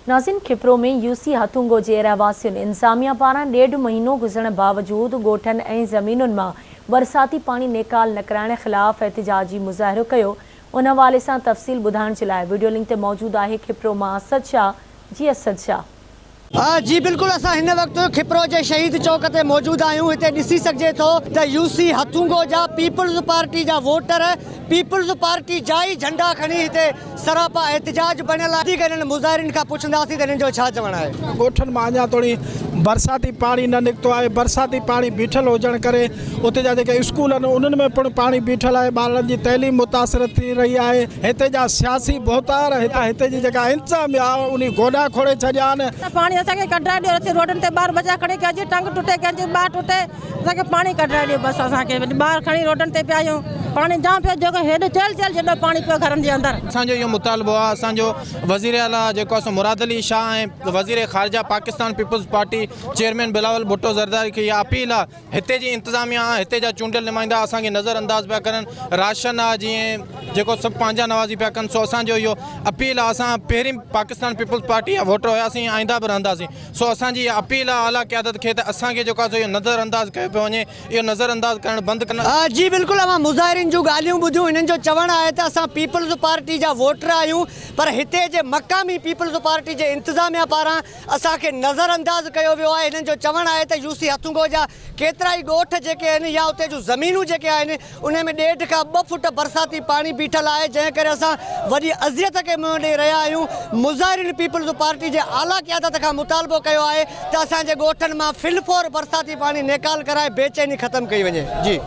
ناظرين کپرو ۾ يو سي هٿونگو جي رهواسين انتظاميا پاران ڏيڍ مهينو گذرڻ باوجود ڳوٺن ۽ زمينن مان برساتي پاڻي نيڪال نه ڪرائڻ خلاف احتجاجي مظاهرو ڪيو ان حوالي سان تفصيل ٻڌائڻ جي لاء وڊيو لنڪ تي موجود آهي کپرو مان اسد شاهه جي اسد شاهه. جي بلڪل اسان هن وقت کپرو جي شهيد چوڪ تي موجود آهيون هتي ڏسي سگهجي ٿو ته يو سي هٿونگو جا پيپلز پارٽي جا ووٽر پيپلز پارٽي جا ئي جهنڊا کڻي هتي سراپا احتجاج بڻيل آهي وڌيڪ هنن مظاهرين کان پڇنداسين ته هنن جو ڇا چوڻ آهي. ڳوٺن مان اڃا توڻي برساتي پاڻي نه نڪتو آهي، برساتي پاڻي بيٺل هجڻ ڪري اتي جا جيڪي اسڪول آهن انهن ۾ پڻ پاڻي بيٺل آهي، ٻارڙن جي تعليم متاثر ٿي رهي آهي، هتي جا سياسي ڀوتار هتي جي جيڪا انتظاميا آهي انهي گوڏا کوڙي ڇڏيا آهن. ته پاڻي اسان کي ڪڍرائي ڏيو اسين روڊن تي ٻار ٻچا کڻي ڪنهن جي ٽنگ ٽٽي ڪنهن جي ٻانهن ٽٽي اسان کي پاڻي ڪڍرائي ڏيو بس اسان کي ٻار کڻي روڊن تي پيا آهيون پاڻي جام پيو جيڪو هيڏو چيلهه چيلهه جيڏو پاڻي پيو گهرن جي اندر. اسان جو اهو مطالبو آهي اسان جو وزير اعليٰ جيڪو آهي سو مراد علي شاهه ۽ وزير خارجه Pakistan peoples party chairman Bilawal Bhutto Zardari کي اها اپيل آهي هتي جي انتظاميا هتي جا چونڊيل نمائندا اسان کي نظر انداز پيا ڪرن راشن آ جيئن جيڪو سڀ پنهنجا نوازي پيا ڪن سو اسان جو اهو اپيل آ اسان پهرين پاڪستان پيپلز پارٽي جا ووٽر هياسين آئنده به رهنداسين سو اسان جي اها اپيل آ اعليٰ قيادت کي ته اسان کي جيڪو آ سو اهو نظر انداز ڪيو پيو وڃي اهو نظر انداز ڪرڻ بند ڪن. جي بلڪل اوهان مظاهرين جون ڳالهيون ٻڌيون هنن جو چوڻ آهي ته اسان پيپلز پارٽي جا ووٽر آهيون پر هتي جي مقامي پيپلز پارٽي جي انتظاميا پاران اسان کي نظر انداز ڪيو ويو آهي هنن جو چوڻ آهي ته يو سي هٿونگو جا ڪيترائي ڳوٺ جيڪي آهن يا اتي جون زمينون جيڪي آهن انهي ۾ ڏيڍ کان ٻه فوٽ برساتي پاڻي بيٺل آهي جنهن ڪري اسان وڏي اذيت کي منهن ڏئي رهيا آهيون مظاهرين پيپلز پارٽي جي اعليٰ قيادت کان مطالبو ڪيو آهي ته اسان جي ڳوٺن مان في الفور برساتي پاڻي نيڪال ڪرائي بيچيني ختم ڪئي وڃي جي.